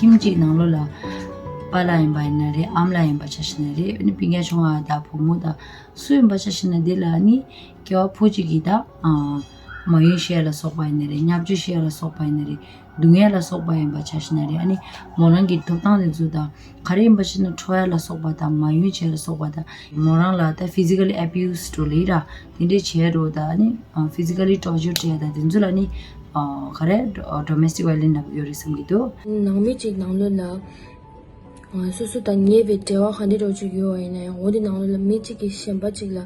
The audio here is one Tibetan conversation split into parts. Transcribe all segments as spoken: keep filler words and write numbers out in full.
ཁྱིམ་གཅིག་ནང་ལོགས་ལ་པཱ་ལགས་ཡིན་པ་ཡིན་ན་རེད། ཨ་མ་ལགས་ཡིན་པ་ཆ་བཞག་ན་རེད། ཨ་ནི་སྤུན་ཀྱག་ཆུང་བ་དང་བུ་མོ་དང་སུ་ཡིན་པ་ཆ་བཞག་ན་འདི་ལ་ཨ་ནི་སྐྱེ་བ་ཕོ་གཅིག་གིས་ད་ཨ་མ་ཡུམ་བཤད་ལ་སོགས་པ་ཡིན་ན་རེད། བརྙས་བཅོས་བཤད་ལ་སོགས་པ་ཡིན་ན་རེད། སྡུག་བསྔལ་ལ་སོགས་པ་ཡིན་པ་ཆ་བཞག་ན་རེད། ཨ་ནི་མོ་རང་གི་ཐོབ་ཐང་དེ་ཚོ་དང་ག་རེ་ཡིན་པ་ཆ་ན་ཁྲོ་ཡ་ལ་སོགས་པ་དང་མ་ཡུམ་བྱས་ལ་སོགས་པ་དང་མོ་རང་ལ་ད་physically abuse འགྲོ་ལེ་ར་དེ་འདྲས་བྱས་འགྲོ་ད་ཨ་ནི་physically torture བྱས་ད་དེ་ཚོ་ལ་ནི་ག་རེ་domestic violence ལབ་ཡོད་རེད་བསམ་གྱི་འདུག་ནང་མི་གཅིག་ནང་ལོགས་ལ་སོ་སོ་དང་ཉེ་བའི་འབྲེལ་བ་ག་འདྲས་འགྲོ་ཅིག་ཡོད་པ་ཡིན་ན་ཡང་འོ་དེ་ནང་ལོགས་ལ་མི་གཅིག་གིས་གཞན་པ་གཅིག་ལ་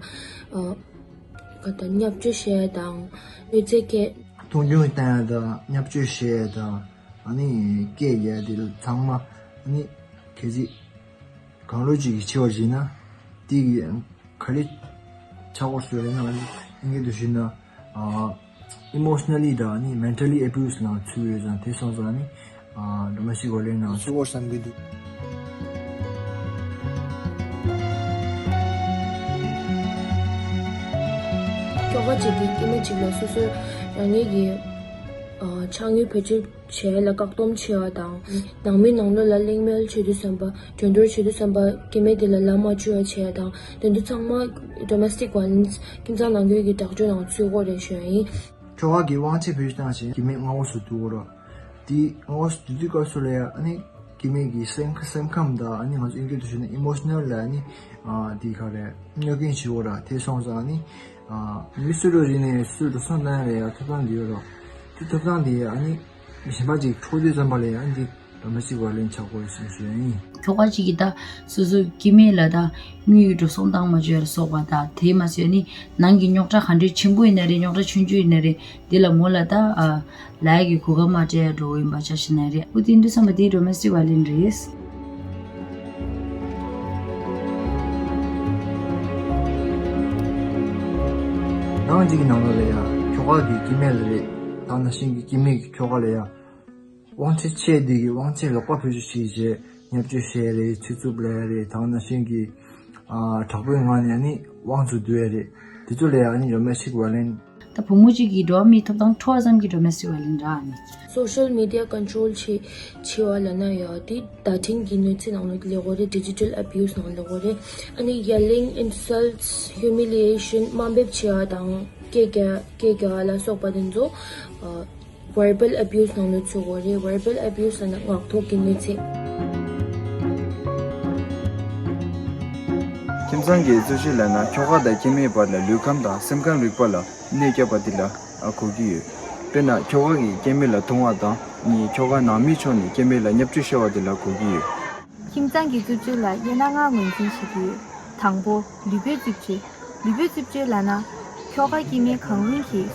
ག་ད་བརྙས་བཅོས་བྱས་དང་གནོད་འཚེ་བྱས། མཐོང་ཆུང་བཏང་ཡ་དང་བརྙས་བཅོས་བྱས་ཡ་དང་ཨ་ནི་སྐད་རྒྱག་ཡ་དེ་ཚང་མ་ཨ་ནི་གལ་སྲིད་གང་རུང་གཅིག་གིས་བྱས་པ་ཡིན་ན་དེ་གི་ག་རེ་ཆགས་ཀྱི་ཡོད་ཟེར་ན་ཨིན་སྐད་དུ་ཞུས་ན་emotionally དང་ཨ་ནི་mentally abuse ནང་ཚུད་ཡོད་ཙང་དེ་སོང་ཙང་ཨ་ནི་domestic violence ནང་ཚུད་ཡོད་བསམ་གྱི་འདུག་ཁྱོ་ག་གཅིག་གིས་སྐྱེ་དམན་གཅིག་ལ་སོ་སོའི་རང་ཉིད་ཀྱི་ཨ་ཕྱག་དངུལ་བེད་སྤྱོད་བྱེད་ཡ་ལ་བཀག་སྡོམ་བྱེད་པ་དང་། ནང་མི་ནང་ལོགས་ལ་གླེང་མོལ་བྱེད་དུས་ཙམ་པ། འགྲན་བསྡུར་བྱེད་དུས་ཙམ་པ་སྐྱེ་དམན་དེ་ལ་ལམ་མ་བཅོལ་བ་བྱེད་ཡ་དང་། དེ་ཚོ་ཚང་མ་domestic violence ཁྱིམ་ཚང་ནང་ཁུལ་གྱི་དྲག་སྤྱོད་ནང་ཚུད་ཀྱི་ཡོད་རེད་ཞུ་ཡ་ཡིན། ཁྱོ་ག་གིས་དབང་ཆ་བེད་སྤྱོད་བཏང་བྱས་སྐྱེ་དམན་མངའ་འོག་སུ་བསྡུ་དགོས་རེད། དེ་མངའ་འོག་སུ་བསྡུ་དུས་སྐབས་སུ་ལ་ཡ་ཨ་ནི་སྐྱེ་དམན་གྱི་སེམས་ཁ་སེམས་ཁམས་དང་ཨ་ནི་ང་ཚོ་ཨིན་སྐད་དུ་ཞུས་ན་emotional ལ་ཨ་ནི་ཨ་དེ་ག་རེ་གནོད་སྐྱོན་བྱེད་ཀྱི་ཡོད་རེད། དེ་སོང་ཙང་ཨ་ནི་ཨ་མི་སུ་འགྲོ་རེད་ནས་སུ་འགྲོ་སོང་ན་ལ་ཡ་ཐོབ་ཐང་དེ་ཡོད་རེད། དེ་ཐོབ་ཐང་དེ་ཨ་ནི་གཞན་པ་ཅིག་འཕྲོག་དུས་ཙམ་པ་ལ་ཡ་ཨ་ནི་དེ་domestic violence ཆགས་ཀྱི་ཡོད་ཟེར་ཞུ་ཡ་ཡིན། ཁྱོ་ག་ཅིག་གིས་ད་སོ་སོའི་སྐྱེ་དམན་ལ་ད་དངུལ་གྱི་འགྲོ་སོང་བཏང་མ་བཅུག་ཡ་ལ་སོགས་པ་དང་དེ་མ་ཟད་ནི་ནང་གི་རྙོག་དྲ་ག་འདྲའི་ཆེན་པོ་ཡིན་ན་རེད། རྙོག་དྲ་ཆུང་ཆུང་ཡིན་ན་རེད། དེ་ལ་མོ་ལ་ད་ཨ་ལས་ཀྱི་གོ་སྐབས་མ་སྤྲད་ཡ་འགྲོ་གི་ཡིན་པ་ཆ་བཞག་ན་རེད། འོ་དེ་འདྲ་བསམ་པ་དེ་domestic violence རེད། ནང་གཅིག་གི་ནང་ལོགས་ལ་ཡ་ཁྱོ་ག་གི་སྐྱེ་དམན་ལ་རེད། ད་ནང་བཞིན་གྱི་སྐྱེ་དམན་གྱི་ཁྱོ་ག་ལ་ཡ་དབང་ཆ་ཆེ་འདི་གི་དབང་ཆ་ལོག་པ་བེད་སྤྱོད་བྱས་རྗེས་བརྙས་བཅོས་བྱས་རེད། ཚིག་རྩུབ་ལབ་རེད། ད་ནང་བཞིན་གྱི་ཨ་དྲག་པོའི་ངང་ནས་ནི་དབང་དུ་བསྡུ་ཡ་རེད། དེ་ཚོ་ལ་ཡང་ནི་domestic violence། ད་བུ་མོ་གཅིག་གིས་འགྲོ་བ་མིའི་ཐོབ་ཐང་འཕྲོག་པ་ཙམ་གྱི་domestic violence རེད་ཨ་ནི། Social media control བྱེད་བྱེད་པ་ལབ་ན་ཡང་དེ་བརྡ་འཕྲིན་གྱི་གནོད་འཚེ་ནང་ལོགས་ཀྱི་ལབ་དགོས་རེད། digital abuse ནང་ལབ་དགོས་རེད། ཨ་ནི་yelling, insults, humiliation དམའ་འབེབས་བྱེད་པ་དང་སྐད་རྒྱག་སྐད་རྒྱག་པ་ལ་སོགས་པ་དེ་ཚོ་ཨ། verbal abuse ནང་ལོགས་ཚུད་ཀྱི་ཡོད་རེད། verbal abuse ལབ་ན་ངག་ཐོག་གི་གནོད་འཚེ། ཁྱིམ་ཚང་གི་རྩོད་གཞི་ལབ་ན་ཁྱོ་ག་དང་སྐྱེ་དམན་བར་ལ་ལུས་ཁམས་དང་སེམས་ཁམས་རིག་པ་ལ་གནོད་བསྐྱལ་བ་དེ་ལ་གོ་གི་ཡོད། དཔེར་ན་ཁྱོ་ག་གིས་སྐྱེ་དམན་ལ་རྡུང་བ་དང་གཉིས། ཁྱོ་ག་ནང་མིའི་ཕྱོགས་ནས་སྐྱེ་དམན་ལ་བརྙས་བཅོས་བྱས་པ་དེ་ལ་གོ་གི་ཡོད། ཁྱིམ་ཚང་གི་རྩུབ་སྤྱོད་ལ་དབྱེ་ན་ལྔ་ངོས་འཛིན་བྱེད་ཀྱི་ཡོད། དང་པོ། ལུས་པོའི་རྩུབ་སྤྱོད། ལུས་པོའི་རྩུབ་སྤྱོད་ལབ་ན། ཁྱོ་ག་སྐྱེ་དམན་གང་རུང་གིས་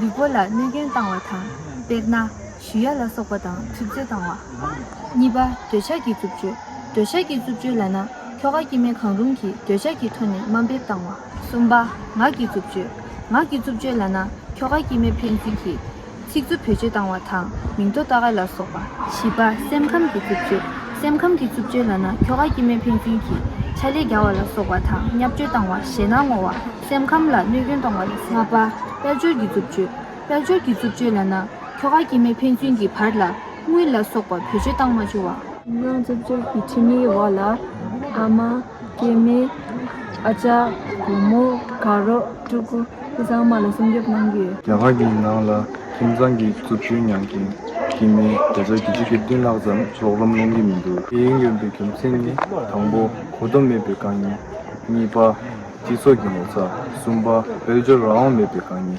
ལུས་པོ་ལ་གནོད་སྐྱོན་བཏང་བ་དང་། དཔེར་ན། གཞུ་ཡ་ལ་སོགས་པ་དང་ཐུབ་ཚོད་བཏང་བ། གཉིས་པ། འདོད་ཆགས་ཀྱི་རྩུབ་སྤྱོད། འདོད་ཆགས་ཀྱི་རྩུབ་སྤྱོད་ལབ་ན། ཁྱོ་ག་སྐྱེ་དམན་གང་རུང་གིས་འདོད་ཆགས་ཀྱི་ཐོག་ནས་དམའ་འབེབས་བཏང་བ། གསུམ་པ། ངག་གི་རྩུབ་སྤྱོད། ངག་གི་རྩུབ་སྤྱོད་ལབ་ན། ཁྱོ་ག་སྐྱེ་དམན་ཕན་ཚུན་གྱིས་ཚིག་རྩུབ་བེད་སྤྱོད་བཏང་བ་དང་མིང་ཐོ་བཏགས་ཡ་ལ་སོགས་པ། བཞི་པ། སེམས་ཁམས་ཀྱི་རྩུབ་སྤྱོད། སེམས་ཁམས་ཀྱི་རྩུབ་སྤྱོད་ལབ་ན་ཁྱོ་ག་སྐྱེ་དམན་ཕན་ཚུན་གྱིས་ཕྱག་ལས་རྒྱག་པ་ལ་སོགས་པ་དང་བརྙས་བཅོས་བཏང་བ། ཞེད་སྣང་བསྔོ་བ། སེམས་ཁམས་ལ་གནོད་སྐྱོན་གཏོང་བ་ལ། ལྔ་པ། དཔལ་འབྱོར་གྱི་རྩུབ་སྤྱོད། དཔལ་འབྱོར་གྱི་རྩུབ་སྤྱོད་ལབ་ན་ཁྱོ་ག་སྐྱེ་དམན་ཕན་ཚུན་གྱི་བར་ལ་དངུལ་ལ་སོགས་པ་བེད་སྤྱོད་བཏང་མ་བཅུག་པ། ཁྱིམ་ཚང་རྩུབ་སྤྱོད་ཀྱི་ཁྲིམས་ཡིག་འོག་ལ་ཨ་མ། སྐྱེ་དམན། ཨ་ཅག་བུ་མོ། དགའ་རོགས། ཕྲུ་གུ། དེ་ཚང་མ་ལ་སྲུང་སྐྱོབ་གནང་གི་ཡོད། རྒྱ་གར་གྱི་ནང་ལ་ཁྱིམ་ཚང་གི་རྩུབ་སྤྱོད་མྱངས་མཁན་སྐྱེ་དམན་བརྒྱ་ཆ་བརྒྱད་ཅུ་གྱ་བདུན་ལྷག་ཙམ་རོགས་རམ་སློང་གི་མི་འདུག་དེའི་ཡོང་པའི་རྒྱུ་མཚན་ནི། དང་པོ། གོ་རྟོགས་མེད་པའི་དཀའ་ངལ། གཉིས་པ། སྤྱི་ཚོགས་ཀྱི་ངོ་ཚ། གསུམ་པ། དཔལ་འབྱོར་རང་དབང་མེད་པའི་དཀའ་ངལ།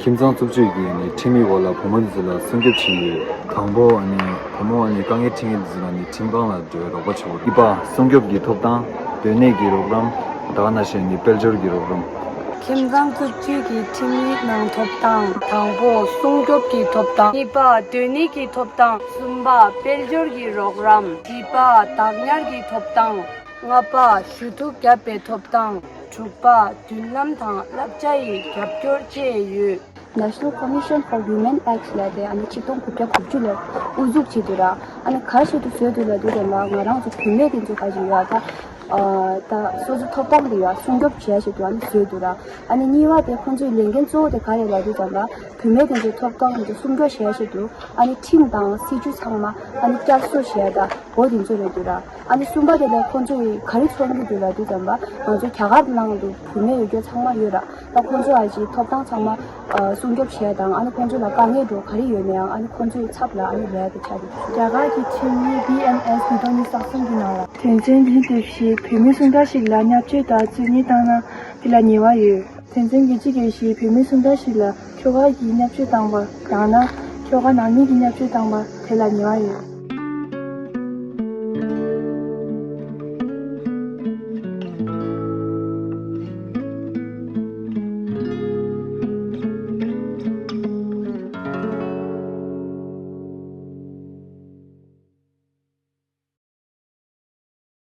ཁྱིམ་ཚང་རྩུབ་སྤྱོད་ཀྱི་ནི་ཁྲིམས་ཡིག་འོག་ལ་བུ་མོ་འདི་ཚོ་ལ་སྲུང་སྐྱོབ་བྱེད་ཀྱི་ཡོད། དང་པོ་ཨ་ནི་བུ་མོ་ཨ་ནི་དཀའ་ངལ་འཕྲད་མཁན་འདི་ཚོ་ལ་ནི་ཁྲིམས་ཁང་ལ་འགྲོ་བའི་རོགས་པ་བྱེད་དགོས་རེད། གཉིས་པ། སྲུང་སྐྱོབ་ཀྱི་ཐོབ་ཐང་། སྡོད་གནས་ཀྱི་རོགས་རམ། ད་ག་ནང་བཞིན་ནི་དཔལ་འབྱོར་གྱི་རོགས་རམ། ཁྱིམ་ཚང་རྩུབ་སྤྱོད་ཀྱི་ཁྲིམས་ཡིག་ནང་ཐོབ་ཐང་། དང་པོ། སྲུང་སྐྱོབ་ཀྱི་ཐོབ་ཐང་། གཉིས་པ། སྡོད་གནས་ཀྱི་ཐོབ་ཐང་། གསུམ་པ། དཔལ་འབྱོར་གྱི་རོགས་རམ། བཞི་པ། བདག་ཉར་གྱི་ཐོབ་ཐང་། ལྔ་པ། ཞུ་གཏུག་བརྒྱབ་པའི་ཐོབ་ཐང་། དྲུག་པ། མདུན་ལམ་དང་བསླབ་བྱ་ཡི་རྒྱབ་སྐྱོར་བཅས་ཡོད། National Commission for Women Act ལབ་དེ་ཨ་ནི་ཆིག་སྟོང་དགུ་བརྒྱ་དགུ་བཅུ་ལ་དབུ་འཛུགས་བྱས་འདུག་ར། ཨ་ནི་ག་རེ་བྱས་འདུག་བཟོས་འདུག་ལབ་དུས་དེ་ལ་ང་རང་ཚོ་བུད་མེད་དེ་ཚོ་ག་ཅིག་ཡོད་ཨ་ད། ཨ་ད་སོ་སོའི་ཐོབ་ཐང་དེ་ཡ་སྲུང་སྐྱོབ་བྱེད་ཡ་ཞིག་ཏུ་ཨ་ནི་བཟོས་འདུག་ར། ཨ་ནི་གཉིས་པ་དེ་ཁོང་ཚོའི་ལས་འགན་གཙོ་བོ་དེ་ག་རེ་ལབ་དུས་ཙམ་པ་བུད་མེད་དེ་ཚོའི་ཐོབ་ཐང་དེ་ཚོ་སྲུང་སྐྱོབ་བྱེད་ཡ་ཞིག་ཏུ་ཨ་ནི་ཁྲིམས་དང་སྲིད་ཇུས་ཚང་མ་ཨ་ནི་བསྐྱར་གསོ་བྱེད་ཡ་ད་འོ་དེ་ཚོ་རེད་འདུག་ར། ཨ་ནི་གསུམ་པ་དེ་ལ་ཁོང་ཚོས་ག་རེ་མཚོན་གྱི་འདུག་ལབ་དུས་ཙམ་པ་ང་ཚོ་རྒྱ་གར་ནང་དུ་བུད་མེད་ཡོད་རྒྱུ་ཚང་མ་ཡོད་ར། ད་ཁོང་ཚོ་ཨ་ཅེ་ཐོབ་ཐང་ཚང་མ་ཨ་སྲུང་སྐྱོབ་བྱས་དང་ཨ་ནི་ཁོང་ཚོ་ལ་དཀའ་ངལ་འགྲོ་ག་རེ་ཡོད་ན་ཡང་ཨ་ནི་ཁོང་ཚོའི་ཚབ་ལ་ཨ་ནི་ལས་དེ་ཆགས་ཀྱི་འདུག་རྒྱ་གར་གྱི་ཁྲིམས་ཡིག་བི་ཨེན་ཨེས་ཉིས་སྟོང་ཉི་ཤུ་རྩ་གསུམ་གྱི་ནང་ལ། དོན་ཚན་འདིའི་དེབ་བཞི་བུད་མེད་སུ་འདྲ་ཞིག་ལ་བརྙས་བཅོས་དང་རྩོད་གཉེར་བཏང་ན་དེ་ལ་ཉེས་པ་ཡོད། དོན་ཚན་བརྒྱད་ཅུ་གྱ་བཞི་བུད་མེད་སུ་འདྲ་ཞིག་ལ་ཁྱོ་ག་གིས་བརྙས་བཅོས་བཏང་པ་ཡང་ན་ཁྱོ་ག་ནང་མི་གིས་བརྙས་བཅོས་བཏང་པ་དེ་ལ་ཉེས་པ་ཡོད།